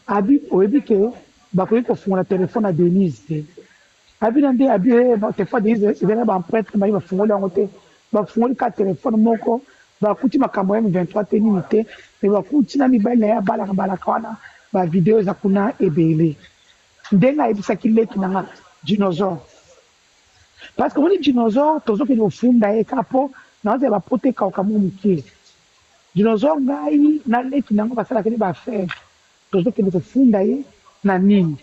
Abi oyebi ke bakoki kofungola telefone ya Denise te. Abi na nde abi eh, telefone ya Denise ezali na ba empreinte baye bafungoli yango te. Bafungoli kaka telefone moko bakuti makambo ya M23 te nini te, mais bakuti na mibali na ye abalaka balaka wana ba video eza kuna ebele. Ndenge ayebisaki leki na nga dinosaure. Parce que omoni dinosaure tozokende kofunda ye kaka po nazozela ba pota ekauka mwa moke. Dinosaure ngai na leki na nga basalaka nde ba affaires tozokende kofunda ye na nini?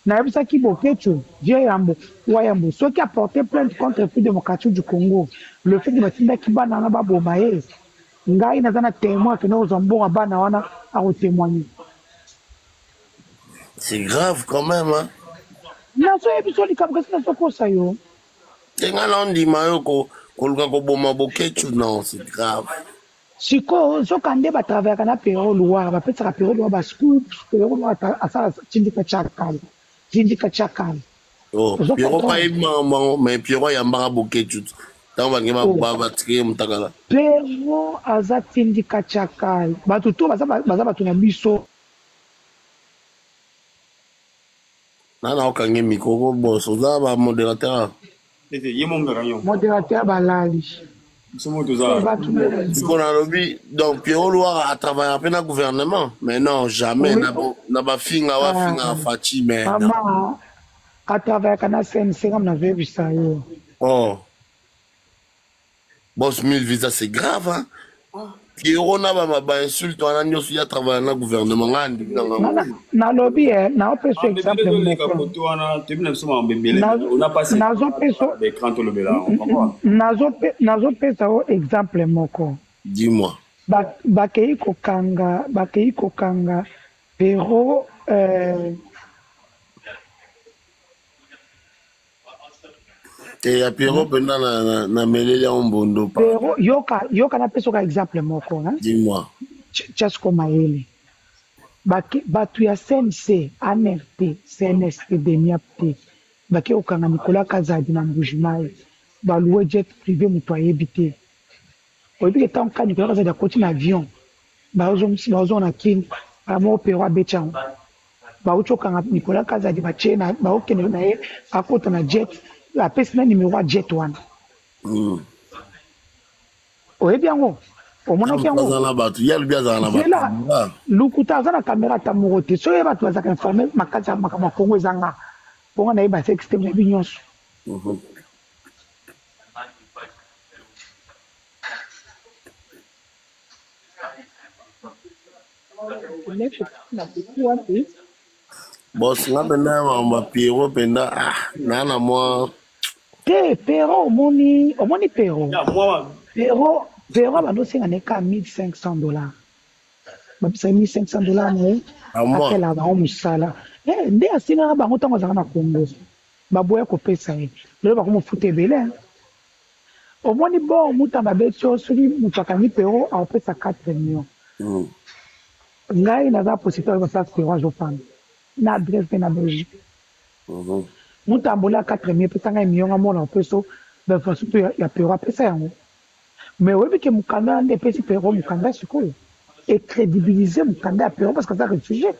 Nayebisaki Boketshu, vieux Yambo, wa Yambo soki a porter plainte contre Republique democratique du Congo le fait que batindaki bana wana baboma ye ngai naza na temoin akende kozwa mbongo ya bana wana ako temoigner. C'est grave quand même hein. Nazoyebisa yo likambo kasi nazokosa yo. Te nga na ondima yo ko koluka koboma Boketshu non c'est grave. Sikoyo nzoka nde ba travaillaka na Perrot Luwara bapesaka Perrot Luwara ba scoops Perrot Luwara asala tindika chakal tindika chakal. Oh, Ozo Pierrot pa comprendre? yebi makambo yango mais Pierrot ayambaka Boketshu ntango balingi ba- Oh. ba- batike ye mutakala. Perrot aza tindika chakal bato to baza baza bato na biso. Nana okangi micro ko boss oza ba modérateur. Tete ye mo mutaka yo. Modérateur balali. Biso mo toza. Bato nde Siko nalobi donc Pierrot Luwara a travaillera mpe na gouvernement mais non jamais Oui. na bo- na bafinga wafinga Ah. Fatshi mais non. Mama atravayaka na CNC ngam nazoyebisa yo. Oh. Boss 1000 visa c'est grave hein. Pierrot na ba ba insulte wana nyonso ya travailler na gouvernement nga ndimi na nga. Nalobi eh naopesa exemple moko. Koto wana toyebi na biso makambo ebele. On a passé Nazopesa l'écran tolobela comprendre. Nazopesa yo exemple moko. Dis-moi. Bakei kokanga bakei kokanga Pierrot Te ya Pierrot mpenza na, na, meleli yango mbondo pa. Pierrot yoka yoka napesa yo exemple moko hein. Dis-moi. Tchasko mayele. Bato ya CNC, ANRT, CNST, DEMIAP te bake kokanga Nicolas Kazadi na Mbuji-Mayi ba loue jet privé moto ayebi te. Oyebi ke tango kaka Nicolas Kazadi akoti na avion bazonga na Kin mbala moko Pierrot abeti yango. Bawuti kokanga Nicolas Kazadi batie na baokende na ye akota na jet apesi na numero ya jet wana. Oyebi yango? Omonaki yango? Aza na bato, ye alobi azala na bato. Zela lukuta aza na camera ata moko te. Soki ye bato bazalaka informe makasi ya makambo ya Congo eza nga. Po nga nayeba sexe te nayebi nyonso. Boss nga mpenza makambo ya Pierrot mpenza ah naa na mwa Te Pierrot omoni omoni Pierrot Pierrot Pierrot abanda osenga na ye kaka 1500 dollars bapesa ye 1500 dollars na ye asalelaka bango mosala eh, nde asengaka bango ntango azalaka na Congo baboya kopesa ye lelo bakomofuta ebele. Omoni bord mutamba abeti yo soki mutu akangi pero akopesa 4 millions ngai naza possibilite oyeba place pero azofanda na adresse pe na Belgique mutamba olia 4 millions pesa ngai million nga moko nakopeso ba information tout ya pero apesa yango mais oyebi ke mukanda wana nde epesi pero mukanda sikoyo e credibilise mukanda ya pero parce que aza refugie.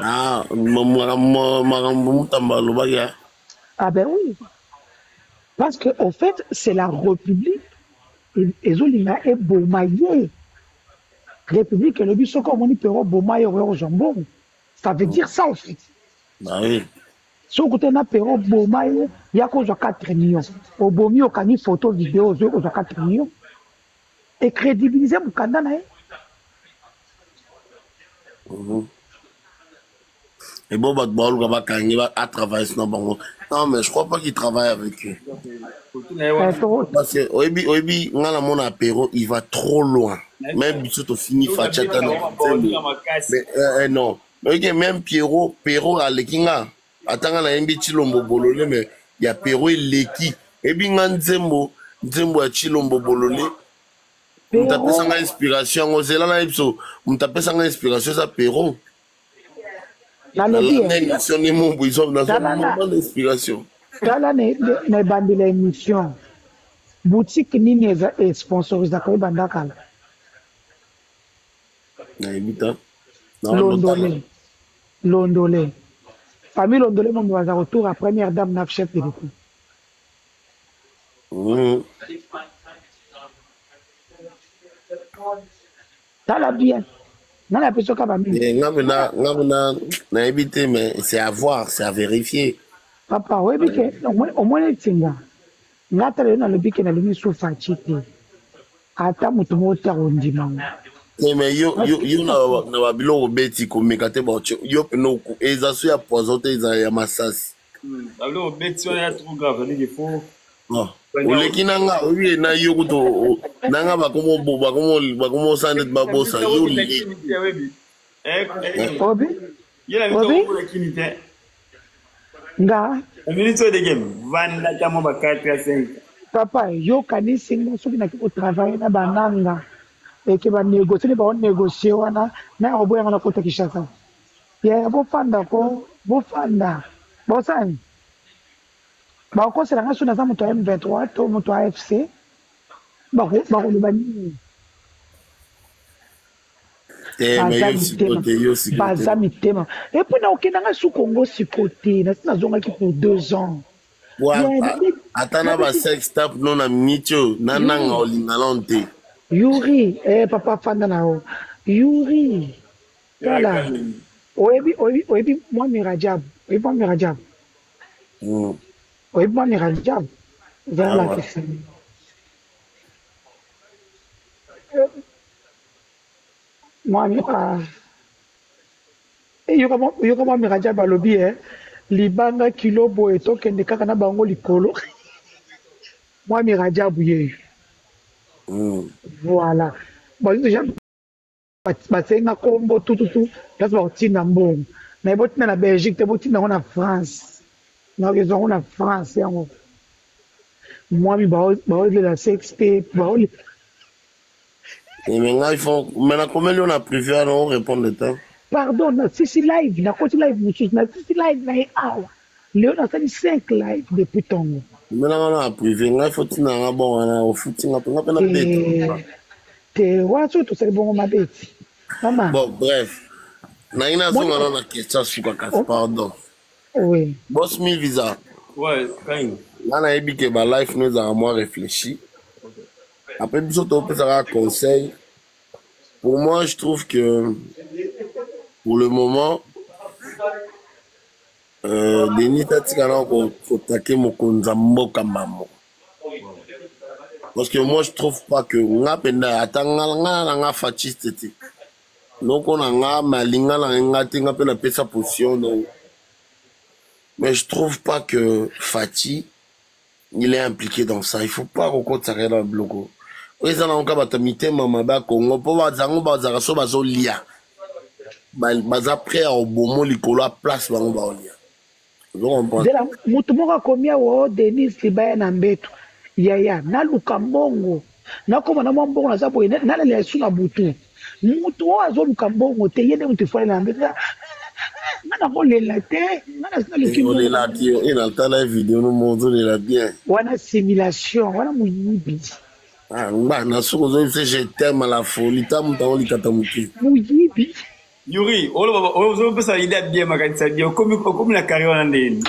Ah, makambo mutamba alobaki ah. Ah ben oui. Parce que au fait, c'est la République ezolinga eboma ye. République elobi soki omoni Pero boma ye okoya kozwa mbongo. Ça veut dire ça au fait. Bah oui. Soki okutani na Pero boma ye ya kozwa 4 millions. Obomi okangi photo video ozwi kozwa 4 millions. E crédibiliser mokanda na ye. Et bon, bato baoluka bakangi ba a travaille na bango. Non, mais je crois pas qu'il travaille avec eux. Parce que oyebi oyebi nga na mona Pero, il va trop loin. Même biso tofini Fatshi ata na nzembo. Mais non. Oyebi même Pierrot, Pero aleki nga. Ata nga nayembi Tshilombo bolole mais ya Pero eleki. Oyebi nga nzembo nzembo ya Tshilombo bolole moto apesa nga inspiration yango zela na ye biso moto apesa nga inspiration eza Pero. Nalobi Nalanda émission ni mumbu izo nazwa moment d'inspiration. Tala na ebandeli ya émission boutique nini eza esponsorisaka yo banda kala? Nayebi ta. Londole. Londole. Famille Londole momi baza retour à première dame na chef de l'État. Tala bien. Nga na peso ka ba mingi. Eh, nga mena nga mena nayebi te mais c'est à voir, c'est à vérifier. Papa, oyebi ke omoni ntinga. Nga ata lelo nalobi ke nalingi su Fatshi te. Ata moto moko te akondima ngo. Te mais yo yo yo na na ba biloko obeti komeka te ba yo pena eza so ya poison te eza ya masasi. Ba biloko obeti wana ya trop grave, c'est-à-dire qu'il faut Oh. Oleki na nga oyebi na yo kutu na nga bakomo bakomo bakomo osala neti babosa yo oleki. Obi? Obi? Nga? Minute oyo deke vanda ata mwa ba 4 à 5. Papa, yo kanisi nga soki naki ko travailler na bananga eke ba négocier ba négocier wana na koboya nga nakota Kinshasa. Ya bofanda ko, bofanda. Bosani. Bakosela nga soki naza moto ya M23 to moto ya AFC bakoloba nini? Te, mais yo siko te, yo siko te. Baza mitema. Et puis na okenda nga su Congo siko te, nasi nazongaki pour 2 ans. Ata na ba sex tap no na miniti oyo na nanga olinga nano te. Yuri, eh, papa fanda na yo. Yuri, tala. Oyebi oyebi oyebi Mwami Rajab, oyebi Mwami Rajab. Oyebi Mwami Rajab? Zala Ah, ouais. lakisa. Mwami ah. Yoka Mwami Rajab alobi eh libanga kilo boye tokende kaka na bango likolo. Mwami Rajab yeyo. Voilà. Bon, déjà basenga kombo tututu place bakotinda mbongo mais botinda na Belgique te, botinda yango na France, nakozwa yango na France yango. Mwami baolela sexe te, baolela. Mais ngai faut mais nakomeli yo na privé wana orépondre te. Pardon, nasisi live, nakoti live mosusu, nasisi live na ye awa. Leo nasali 5 live depuis ntongo. Komelanga na privé, ngai faut tina nga bon wana ofuti nga mpe nga mpe na beta. Te, wana soki tosali bongo mabe ti mama. Bon, bref, nangi nazonga na question suka kasi, pardon. Oui. Boss Mille Visa. Ouais, kain. Nga nayebi ke balife no ezalaka mwa réfléchi. Après biso topesaka conseil. Pour moi, je trouve que pour le moment, Denis atika na kotake mokonzi ya mboka mamo, parce que moi je trouve pas que nga mpenza, ata nga nga na nga fatshiste te, noko na nga malinga na nga te, nga mpe napesa position. Donc mais je trouve pas que Fatshi il est impliqué dans ça. Il faut pas kokotisaka ye na biloko oyo eza nango kaka bato ya mitema mabe ya Congo, mpo bazango bazalaka so bazolia, baza prêt ya kobomo likolo ya place bango baolia. Ozo comprendre? Nzela motu moko akomi awa o Denis libaya na mbeto. Yaya, naluka mbongo, nakoma na mwa mbongo, naza boye, nalela esu na butu. Motu oyo azoluka mbongo te, ye nde motu efalela na mbeto. Nga nakolela te, nga nasi naluki mbongo. Olelaki yo e natala video no mo ozolela bien. Wana simulation, wana moyibi. Ah, ngba na soki ozoyebisa je t'aime à la folie, ta moto yango likata moke. Moyibi. Yuri, ozopesa idée bien, makanisa bien, okomi na carré wana ndeni.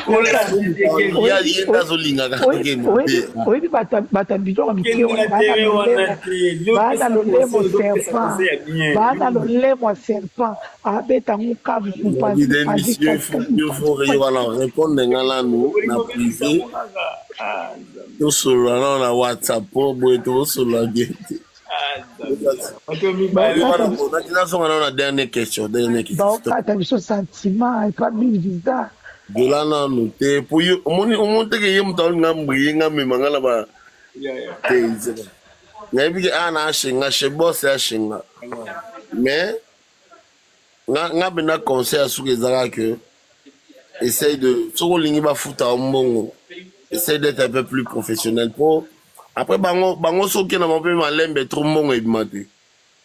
Ya ye nde azolingaka kokende. Oyebi bato ya biloko mike wana baa na lolemo serpent, baa na lolemo ya serpent, abeta ngo kavu. Wana répondre nga nanu na privé, tosolola nano na WhatsApp po boye tokosolola bien te. Nazonga nano na dernière question, dernière question. Baokata biso sentiment epa Mille Visa. Zola nanu te, po yo omoni, omoni teke ye moto aolinga mbrie nga mema nga na ba te. Nayebi ke a na ashenga chez boss ashenga, mais nga mpenza conseil ya suki ezalaka que essaye de, soki olingi bafuta yo mbongo, essaye d'être un peu plus professionnel, po après bango bango soki okende bango mpe malembe trop, mbongo ebima te.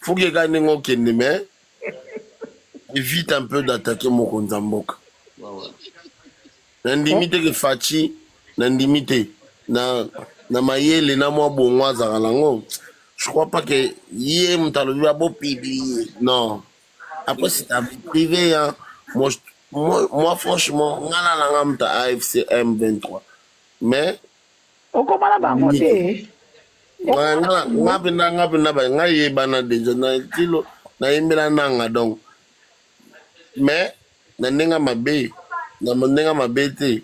Faut keka ndenge okende, mais évite un peu d'attaquer mokonzi ya mboka. Nandimi te ke Fatshi, nandimi te na mayele na mwa bongo azalaka nango. Je crois pas que ye moto alobi babopublier, non. Après, c'est ta vie privée, hein. Moi, je, moi, moi, franchement, nga na nanga muta AFC M23. Mais okoma na bango te. Nga nga pena nga pena ba nga yebana déjà na tilo na yembela nanga donc. Mais na ndenge mabe, na ndenge mabe te.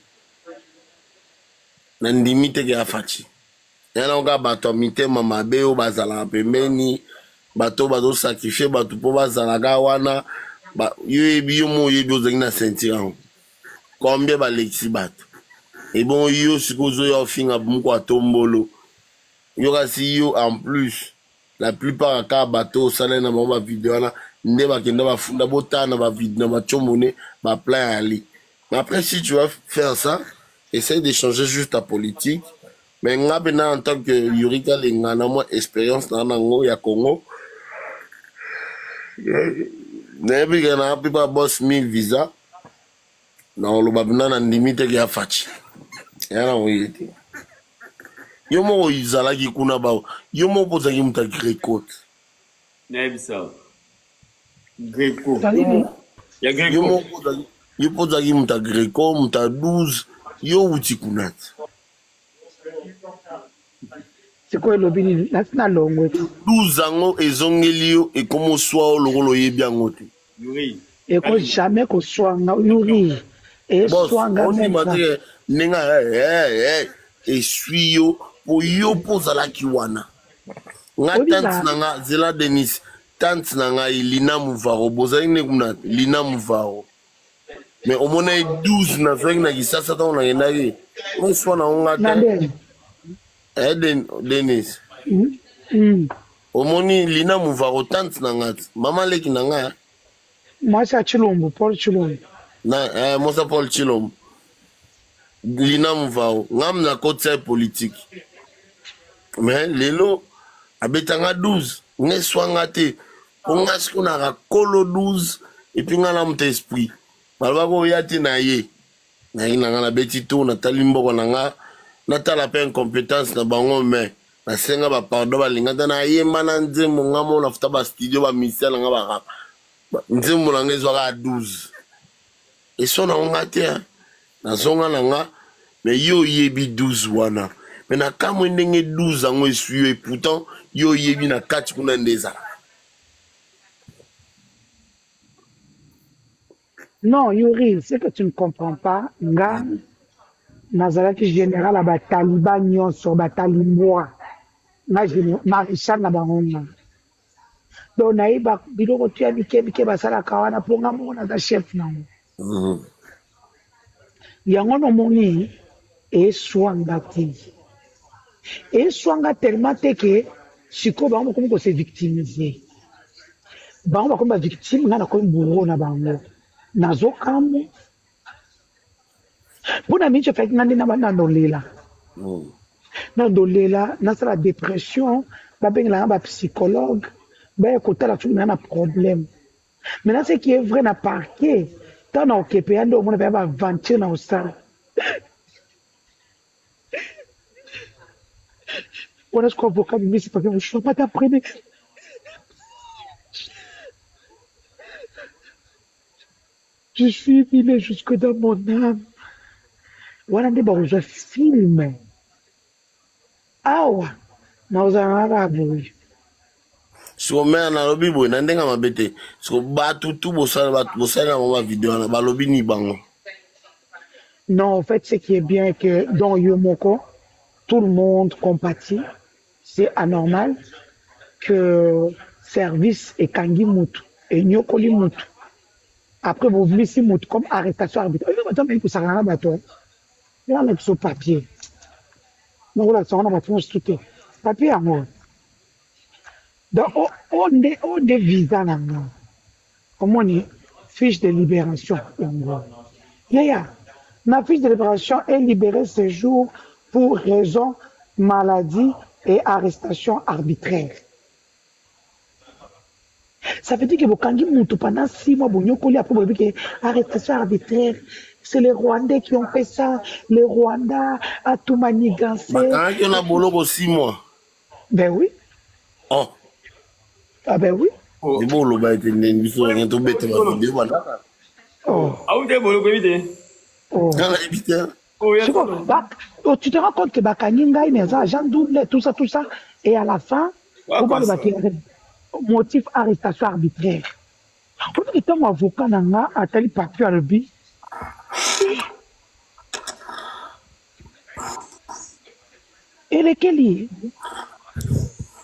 Na ndimi te ke afachi. Yana kaka bato ya mitema mabe oyo bazalaka pembeni, bato oyo bazosakrifie bato mpo bazalaka wana. Yo yebi, yo mo oyebi ozalaki na ceinture yango combien balekisi bato ebongo yo sikoyo ozoya ofinga moko atombolo yo, kasi yo en plus la plupart kaka bato osalai na bango bavideo wana nde bakenda bafunda botala na bavideo na bacombone baplan ya li. Mais après, si tu vas faire ça, essaye de changer juste ta politique. Mais nga mpena en tant que Yuri Kalenga, na mwa expérience na nango ya Congo, nayebi ke na mpe ba boss 1000 visa na oloba mpena na ndimi teke ya faci ya na oye te. Yo moko ozalaki kuna ba yo moko ozalaki moto ya greco. Nayebisa greco. Ya greco. Yo moko yo mpo ozalaki moto ya greco, moto ya 12, yo wuti kuna te. Sikoyo elobi nini? Nasi nalongwe. 12 yango ezongeli yo, ekoma oswa oyo lokola oyebi yango te. Eko jamais koswanga, Yuri. Eswanga ondima te ndenge eswi yo po yo mpo ozalaki wana. Nga tante na nga, zela Denis, tante na ngai Lina Muvaro, bozalaki nde kuna Lina Muvaro, mais omona ye 12 nazwaki na Kisasa ntango nakendaki oswa na ngo nga te. Eh, Denis, omoni Lina Muvaro, tante na nga, mama leki na nga. Mwasi ya Chilombo, Paul Chilombo. Na mwasi ya Paul Chilombo, Lina Muvaro, ngam nakotisa ye politique, mais lelo abetanga 12, nga eswanga te mpo nga sikoyo naka kolo 12. Et puis nga na moto esprit balobaki oya te na ye, nayaki na nga, nabeti tour, natali mboko na nga, natala mpe incompétence na bango, mais nasenga bapardon, balinga te. Nayemba na nzembo nga mo, nafuta bastudio, bamisia na nga, barap nzembo na nga ezwaka ya 12, eso na nga te, nazonga na nga. Mais yo oyebi 12 wana, mais nakamwe ndenge 12 yango esui yo, et pourtant yo oyebi na kati kuna nde ezalaka. Non, Yuri, ce que tu ne comprends pas, nga, nazalaki général ya bataliban nyonso, batalimbwa. Nga maréchal na bango nga. Donc nayeba biloko tu ya mike mike basalaka wana mpo nga moko naza chef nango. Yango nomoni eswanga te, eswanga tellement te ke sikoyo bango bakomi kose victimiser, bango bakomi bavictime, nga nakomi bourreau na bango. Nazokamwa mpona mingi efaki nga nde nandolela, nandolela, nasala dépression, babengelanga bapsychologue baya kotala soki naa na problème. Maintenant, ce qui est vrai, na parquet, ntango na okepe ya nde omona mpenza baaventure na kosala wana. Sikoyo avocat bimisi papier mouchoir, madame, prenez. Je suis humilié jusque dans mon âme. Wana nde bakozwa film awa, nakozala kaka boye. Siko me nalobi boye na ndenge mabe te, siko bato tu bosala na bango bavideo wana, balobi ni bango? Non, en fait, ce qui est bien que dans Yomoko, tout le monde compatit. C'est anormal que service ekangi mutu, enyokoli mutu. Après, vous venez mutu comme arrestation arbitraire. Oyo bato bayi kosakana na bato. Eza na biso papier. Donc là, ça on a nyonso te. Papier yango. Donc o nde visa na nga. Omoni fiche de libération yango. Yaya, ma fiche de libération est libérée ce jour pour raison maladie et arrestation arbitraire. Ça veut dire que bokangi mutu pendant 6 mois, bonyokoli, après bolobi que arrestation arbitraire, c'est les Rwandais qui ont fait ça, le Rwanda a tout manigancé. Bakangaki yo na boloko 6 mois? Ben oui. Oh. Ah ben oui. Ebo oloba ete ndeni biso ndenge tobeta ba video bandaka. Oh. Awuti boloko yebi te. Oh. Nga nayebi te. Oh, ya Siko, solo. ba, oh, tu te rends compte que bakangi ngai mais eza agent double, tout ça, tout ça, et à la fin, Wa oyo kwasa. balobaki motif arrestation arbitraire. Oyoki ntango avocat na nga atali papier, alobi elekeli ye,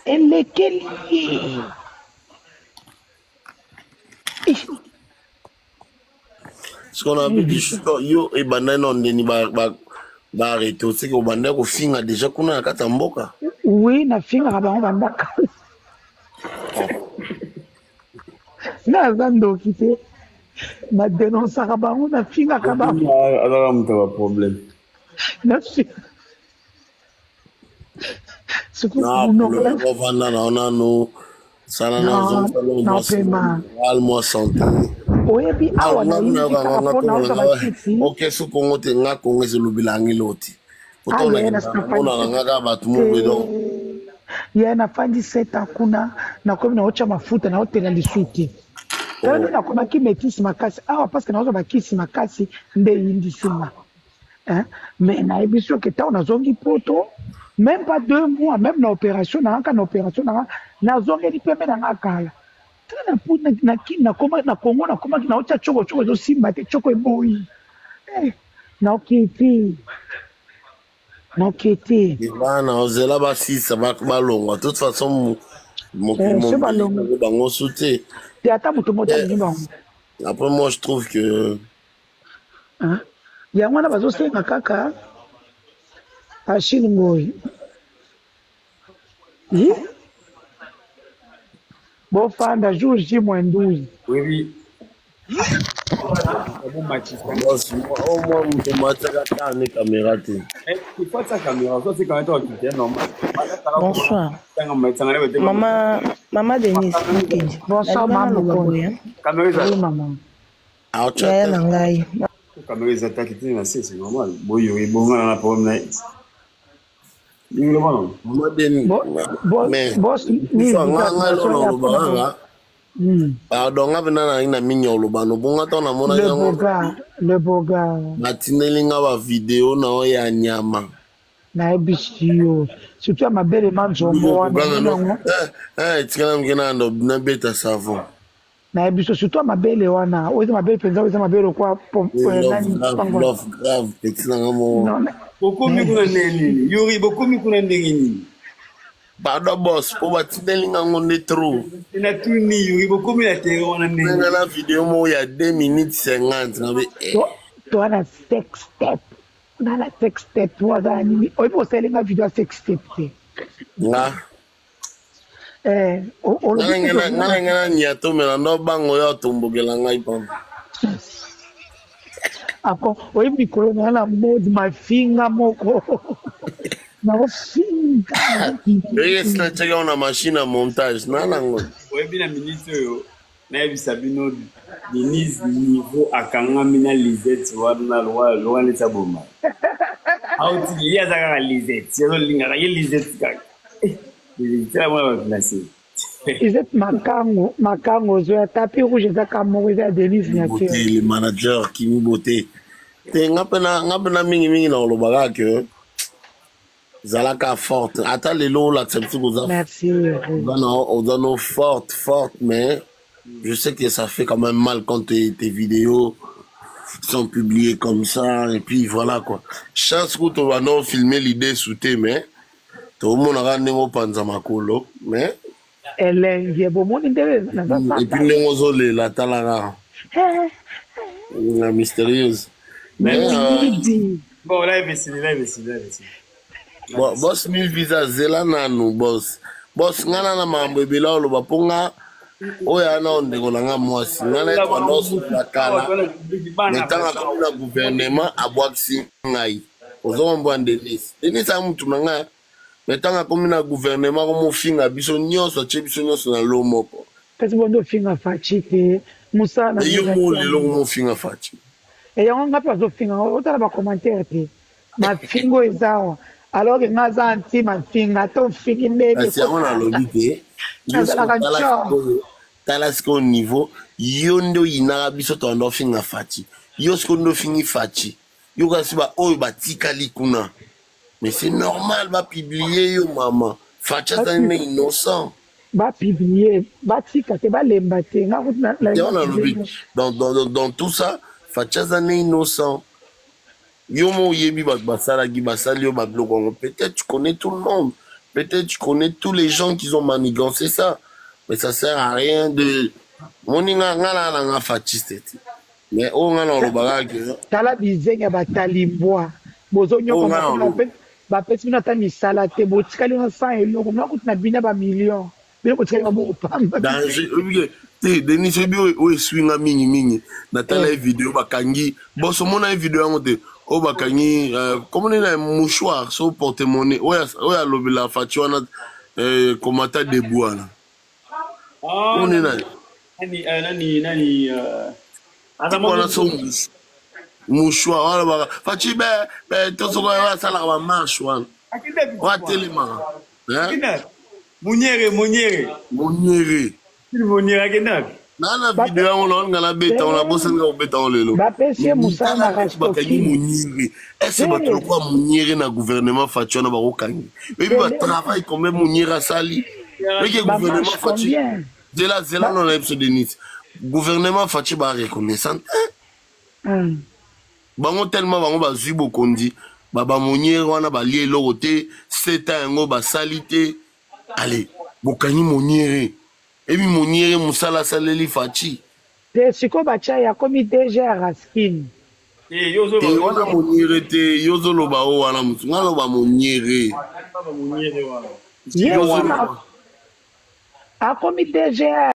elekeli ye. Ih, Siko na bibi yo ebandaki na ndeni ba ba ba arrêté oseki obandaki kofinga déjà kuna na kati ya mboka. Oui, nafingaka bango bandaka. Nga aza ndoki te, nadenonsaka bango, nafingaka bango. Azaka moto ya baproblème. Nafi sikoyo Na monoko problème ovanda na nano sala na na zongala napema mwa mwa santé. Oyebi awa Nga nayindi nayoka kaka nga mpo kongo naoza na nga bakisi. ok so kongo te, nga kongo ezolobela ngelo te. Ah, ye Omonaka nga kaka bato moko donc ye nafandi 7 ans kuna, nakomi naotya mafuta, naotela lisu te. Tala nde nakomaki métise makasi awa, parce que naozwa bakisi makasi nde eyindisi nga. Hein? Mais nayebi soki ntango nazongi Poto, même pas 2 mois, même na opération na nga, kaka na opération na nga, nazongeli pembe na nga kala. Tala na na Congo, nakomaki naotya tioko, tioko ezosimba te, tioko eboyi. Eh, naoki te, naoki te. Bana ozela basisa balongwa, de toute façon mokili Eh, so balongwa. mobili bango su te. Te, ata moto moko alingi bango. Après, moi je trouve que Hein? Yango wana bazosenga kaka Achille Ngoi. Hi? Bofanda jour J moins 12. Oyebi bomatisa. Boss, au moins moto matiaka ta ne caméra te. Il faut tia caméra, so tia caméra okite normal. Bonsoir. Mama, Mama Denise Mukendi. Bonsoir. Nalinga Mama naloba Mokonzi. boye. Caméra eza Oui, mama. Aotya Yaya te. na ngai. Caméra eza taki te na se, c'est normal. Boyo ebongana na problème na ye. Lingi loba nango. Mama Deni Bo, bo, mais boss biso nga nga ni elo na oloba kaka. Pardon, nga mpena nalingi na mingi ya oloba no bonga ntango namonaki Le yango. boga, le boga. Batindeli nga bavideo na oyo ya nyama. Nayebisi yo, surtout ya mabele ma nzombo wana. Koganga no omoni yango. Etikala moke na nabeta savon. Nayebi so, surtout ya mabele wana, oyo eza mabele mpenza, oyo eza mabele lokwa Love nani grave, pangola. love grave, petit na nga moko. Non. Bokomi kuna ndenge nini? Yuri, bokomi kuna ndenge nini? Pardon boss, mpo batindeli nga ngo nde trop. Natuni Yuri, bokomi na terrain wana ndenge Nga nini? na video moko ya 2 minutes 50 nabe. Toa na sex step, nga na sex step waza nini? Oyebi kosalela nga video ya sex step te? Nga Eh, olobi te. Nga na nga na nyato me na ndo bango oyo atombokela ngai pamba. Ako oyebi mikolo na na mode mafinga moko, naofinga. Eye esi natiaki yango na machine ya montage na nango. Oyebi na minute oyo nayebisa bino, Denise niveau akangami na Lisette wana lowa neti aboma aotiki ye, aza kaka Lisette, azolingaka ye Lisette kaka. Lisette mwana bafinanse. Lisette makango, makango ozoya tapis rouge eza ka moko, eza ya Denise Beauté. Nyakeru. Le manager Kimi Beauté te, nga mpe na mingimingi na koloba kaka ke zalaka forte. Ata lelo olakisa biso koza Merci. Oza no forte forte, mais je sais que ça fait quand même mal quand tes vidéos sont publiées comme ça. Et puis voilà quoi, chance kutu banda filmer l'idée sous te, mais tomonaka ndenge opanza makolo, mais Elenge bomoni nde naza. Et puis ndenge ozolela, talaka na mystérieuse, mais Moyibi. Bon, live esili, live esili, live esili. Bon, boss mille visa, zela nanu boss. Boss, nga na makambo ebele oloba mpo nga oyo aya na ndeko na nga mwasi nga na ete banda kala, mais ntango akomi na gouvernement abwakisi ngai. Ozokombwa Denis, Denis aya mutu na ngai, mais ntango akomi na gouvernement akomofinga biso nyonso, atie biso nyonso na lo moko. Kasi bondo ofinga Faci te, mosala na Yo mo lelo komofinga Faci. Yango nga mpe bazofinga, otala bacommentaire te, mafingo eza awa, alors que nga aza anti mafinga, ata ofingi ndenge. Kasi yango nalobi te. Nazalaka tala nchor. Sikoyo. Tala sikoyo niveau yo nde oyinaka biso toanda ofinga Fatshi. Yo sikoyo nde ofingi Fatshi. Yo kasi ba oyo batikali kuna. Mais c'est normal ba publier yo mama. Fatshi azali ne innocent. Ba publier, batika te, balemba te. Nga kutu na Yango nalobi dans tout ça, Fatshi aza ne innocent. Yo mo oyebi bato basalaki basali yo babiloko yango. Peut-être tu connais tout le monde. Peut-être tu connais tous les gens qui ont manigancé ça. Mais ça sert à rien de moninga nga na na nga fatshiste te. Mais oyo nga na olobaka ke Tala bizengi ya batalimbwa bozonyoka Oyo nga bapesi bino ata misala te, botikali na sans eloko. Mwa kutu na bino ya bamillion, bino botikali maboko pamba. Danger oyebi ke te Denis, oyebi oyo eswi nga mingi mingi, natala ye video bakangi boso, omona ye video yango te oyo bakangi komona ye na mouchoir so porte monnaie oyo alobela Fatshi wana, komata debu wana. Ah, omoni na ye nani nani nani aza wana so mouchoir wana baka Fatshi be be tosoko oyo asalaka bamarche wana akende oyo atelemaka, hein? Akende Munyere, Munyere. Moniere. Munyere akende. Na video yango naolinga nabeta ngo, nabosaninga kobeta ngo lelo. Bapesi ye mosala na Bakangi Rastoki. Munyere ese bato lokola Munyere na gouvernement Fatshi wana bakokangi, oyebi batravail combien Munyere asali eke gouvernement Bamarche Fatshi combien? Zela, zela, no na biso Denis, gouvernement Fatshi bareconnaissant. Bango tellement bango bazwi bokonzi, babaMunyere wana balie eloko te, seta yango basali te. Ale bokangi Munyere, ebi Munyere mosala asaleli Fatshi. Te, sikoyo batya ye akomi DG ya Raskin. Eh, yo Te, wana Munyere te, yo ozoloba o wana motu, nga loba Munyere. Munyere wana. Ye Yo wana ozoloba akomi DG ya